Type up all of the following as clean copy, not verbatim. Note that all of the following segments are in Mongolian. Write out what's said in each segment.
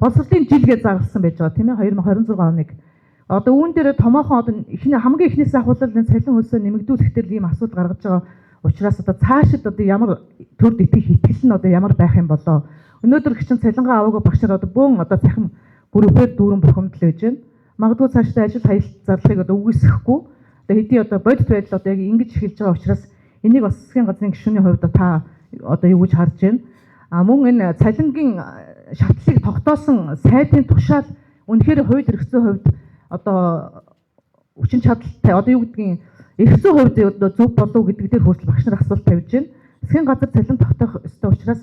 Боловсролын жил гэж зарласан байж байгаа, тийм ээ, 2026 оныг. Одоо үүн дээр томоохон одоо эхний, хамгийн эхнээс ахуулал энэ цалин хөлсөө нэмэгдүүлэх дээр ийм асуудал гаргаж байгаа учраас одоо цаашид одоо ямар төрд итгэх итгэл нь одоо ямар байх юм болоо. Өнөөдөр гिचэн цалингаа аваагүй багш нар одоо бөөн одоо цахим группээр дүүрэн бухимдал байж байна. Магадгүй цаашдаа ажил хаялт зарлахыг одоо үгүйсэхгүй. Одоо хэдий одоо бодит байдал одоо яг ингэж эхэлж байгаа учраас энийг бас засгийн газрын гишүүний хувьд та одоо юу гэж харж байна? А мөн энэ цалингийн шатлалыг тогтоосон сайдын тушаал үнэхээр хууль эрх зүйн хувьд одоо хүчин чадалтай, одоо юу гэдгийг, эрх зүйн хувьд одоо зөв болов гэдэг дээр хүртэл багш нар асуулт тавьж байна. Засгийн газар цалин тогтоох ёстой учраас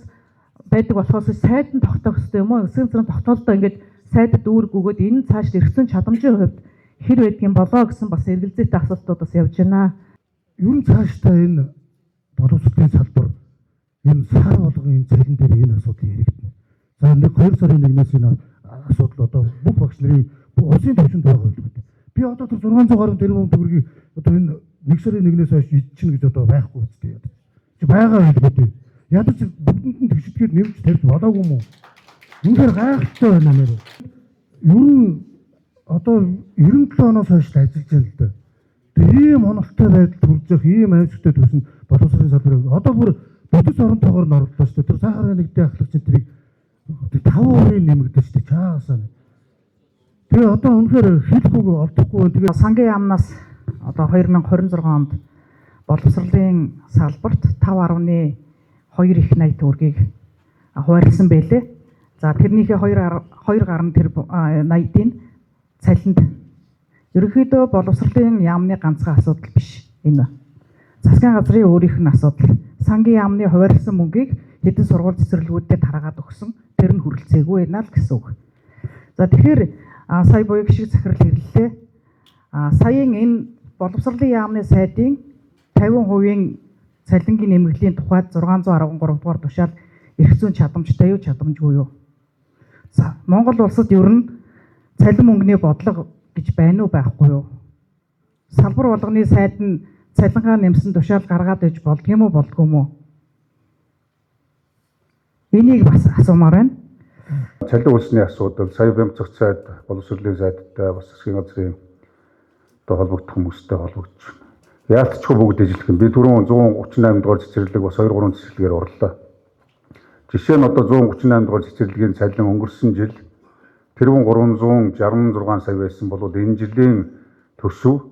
байдаг болохоос сайд нь тогтоох ёстой юм уу? Засгийн газрын тогтоолдоо ингээд сайдад үүрэг өгөөд энэ цааш эрх зүйн чадамжийн хувьд хэр байдгийн болоо гэсэн бас эргэлзээтэй асуултууд бас явж байна. Ер нь цаашдаа энэ боловсролын салбар энэ сар болгон энэ цалин дээр энэ асуудал яригдана. За, нэг 2 сарын 1-ээс энэ асуудал одоо бүх багш нарын улсын түвшинд байгаа байлгүй. Би одоо тэр 600 гаруй тэрбум төгрөгийг одоо энэ 1 сарын 1-ээс хойш идчихнэ гэж одоо байхгүй үстэй ядаж. Чи байгаа байлгүй. Ядаж бүгдэнд нь тэгшдгээр нэмж тавьж болоогүй юм уу? Үнэхээр гайхалтай байна нэр. Ер нь одоо 97 оноос хойш л ажиллаж байна л да. Тэгээ ийм онолтой байдалд хүрж явах, ийм аимшигтай түвшинд боловсролын салбарыг одоо бүр бодис оронтойгоор нь орлоо шүү дээ. Тэр сахарын нэгдээ ахлагч тэрийг 5% нэмэгдэж шүү дээ. Чаасаа. Тэгээ одоо үнэхээр хэлэхгүй олдохгүй байна. Тэгээ Сангийн яамнаас одоо 2026 онд боловсролын салбарт 5.2 их 80 төгрөгийг хуваарласан байлээ. За, тэрнийхээ 2 гаруй тэр 80-ийн цалинд ерөнхийдөө боловсролын яамны ганцхан асуудал биш энэ. Засгийн газрын өөрийнх нь асуудал. Сангийн яамны хуваарласан мөнгийг хэдэн сургууль цэцэрлэгүүдэд тараагаад өгсөн. Тэр нь хүрэлцээгүй байна л гэсэн үг. За, тэгэхээр сая буян гишиг захирал хэрлэлээ. Саяын энэ боловсролын яамны сайдын 50%-ийн цалингийн нэмэгдлийн тухайд 613 дугаар тушаал эрх зүйн чадамжтай юу, чадамжгүй юу? За, Монгол улсад ер нь цалин мөнгөний бодлого гэж байна уу, байхгүй юу? Салбар болгоны сайд нь цалингаа нэмсэн тушаал гаргаад иж болдго юм уу, болдгоо юм уу? Энийг бас асуумаар байна. Цалин хөлсний асуудал сая бямцах сайд, боловсролын сайдтай, бас засгийн газрын одоо холбогдох хүмүүстэй холбогдож байна. Яалтчгүй бүгд ажиллах юм. Би түрүүн 138 дугаар цэцэрлэг, бас 2 3 цэцэрлэгээр орлоо. Жишээ нь, одоо 138 дугаар цэцэрлэгийн цалин өнгөрсөн жил тэрбум 366 сая байсан бол энэ жилийн төсөв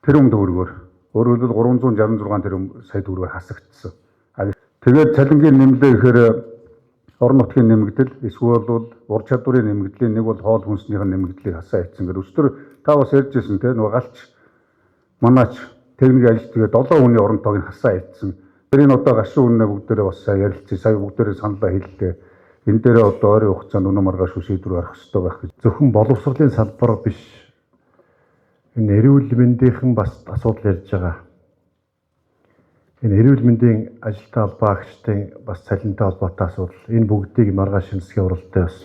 тэрбум төгрөгөөр, өөрөөр хэлбэл 366 тэрбум сая төгрөгөөр хасагдсан. Тэгээд цалингийн нэмлээ гэхээр орон нутгийн нэмэгдэл эсвэл бол ур чадварын нэмэгдлийн нэг бол хоол хүнснийх нь нэмэгдлийг хасаа хийсэн гэдэг. Өчигдөр та бас ярьж ирсэн, те, нөгөө галч манаач техник ажилтгаа 7 хүний оронтойг нь хасаа хийсэн. Тэр энэ одоо гашуун үнэ бүгдээрээ бас сайн ярилцъя. Сая бүгдээрээ саналаа хэллээ. Энэ дээрээ одоо ойрын хугацаанд өнөө маргааш шийдвэр гаргах ёстой байх гэж. Зөвхөн боловсролын салбар биш, энэ эрүүл мэндийнхэн бас асуудал ярьж байгаа. Энэ эрүүл мэндийн ажилтай албаа агчдын бас цалинтай холбоотой асуудал. Энэ бүгдийг маргааш засгийн хуралтай бас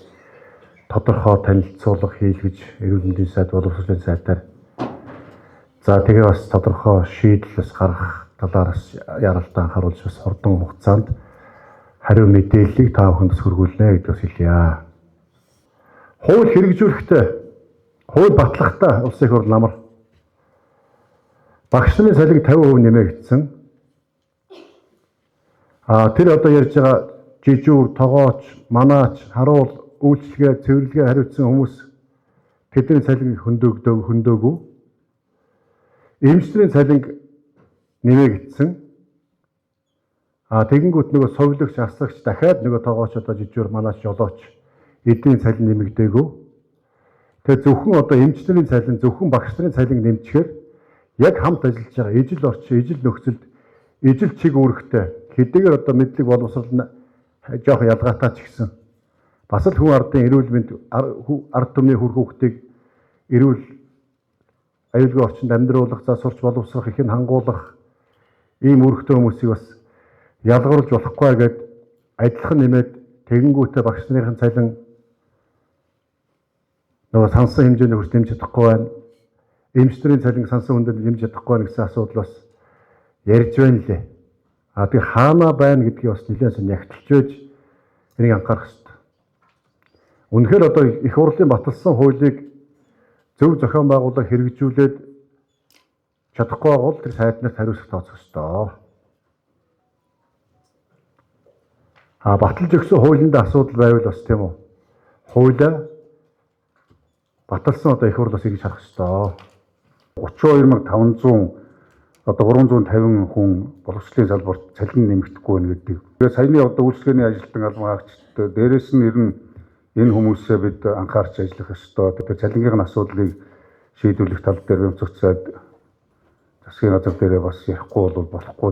тодорхой танилцуулга хийлгэж, эрүүл мэндийн сайд, боловсролын сайдаар, за, тэгээ бас тодорхой шийдэл бас гаргах талаар бас яралтаа анхааруулж, бас хурдан хугацаанд хариу мэдээллийг та бүхэнд бас хүргүүлнэ гэдгийг бас хэлье. Хууль хэрэгжүүлэхдээ, хууль батлахдаа улсын их хурл амар. Багш нарын цалин 50% нэмэгдсэн. А тэр одоо ярьж байгаа жижүүр, тогооч, манаач, харуул, үйлчилгээ, цэвэрлэгээ хариуцсан хүмүүс, тэдний цалин хөндөөгүй. Эмч нарын цалин нэмэгдсэн. А тэгэнгүүт нөгөө совилогч, асрагч, дахиад нөгөө тогооч, одоо жижүүр, манаач, жолооч эдийн цалин нэмэгдээгүй. Тэгээ зөвхөн одоо эмч нарын цалин, зөвхөн багш нарын цалин нэмчихээр яг хамт ажиллаж байгаа ижил орчин, ижил нөхцөлд, ижил чиг үүрэгтэй, хэдийгээр одоо мэдлэг боловсрол нь жоох ялгаатай ч гэсэн бас л хүн ардын эрүүл мэнд, ард түмний үр хүүхдийг эрүүл аюулгүй орчинд амьдруулах, за сурч боловсрох, их нь хангуулах ийм үүрэгтэй хүмүүсийг бас ялгаруулж болохгүй гээд адилхан нэмээд, тэгэнгүүтээ багш нарын цалин нөгөө сансан хэмжээнд хүрч нэмж чадахгүй байна. Эмч нарын цалин сансан хүндэд нэмж чадахгүй байна гэсэн асуудал бас ярьж байна лээ. А тэг хаана байна гэдгийг бас нэлээд сайн нягтлж байж энийг анхаарах хэрэгтэй. Үнэхээр одоо их хурлын баталсан хуулийг зөв зохион байгуулалт хэрэгжүүлээд чадахгүй бол тэр сайднаас хариуцлага тооцох ёстой. А баталж өгсөн хуулинд асуудал байвал бас тийм үү? Хуулиа баталсан одоо их хурлаас эргэж харах ёстой. 32500 одоо 350 хүн боловсролын салбарт цалин нэмэгдэхгүй байна гэдэг. Тэгээ саяны одоо үйлчлэгээний ажилтан албан хаагчид дээрээс нь ер нь энэ хүмүүсээ бид анхаарч ажиллах ёстой. Тэгэхээр цалингийн асуудлыг шийдвэрлэх тал дээр бямцагч сайд засгийн газар дээрээ бас ярихгүй бол болохгүй.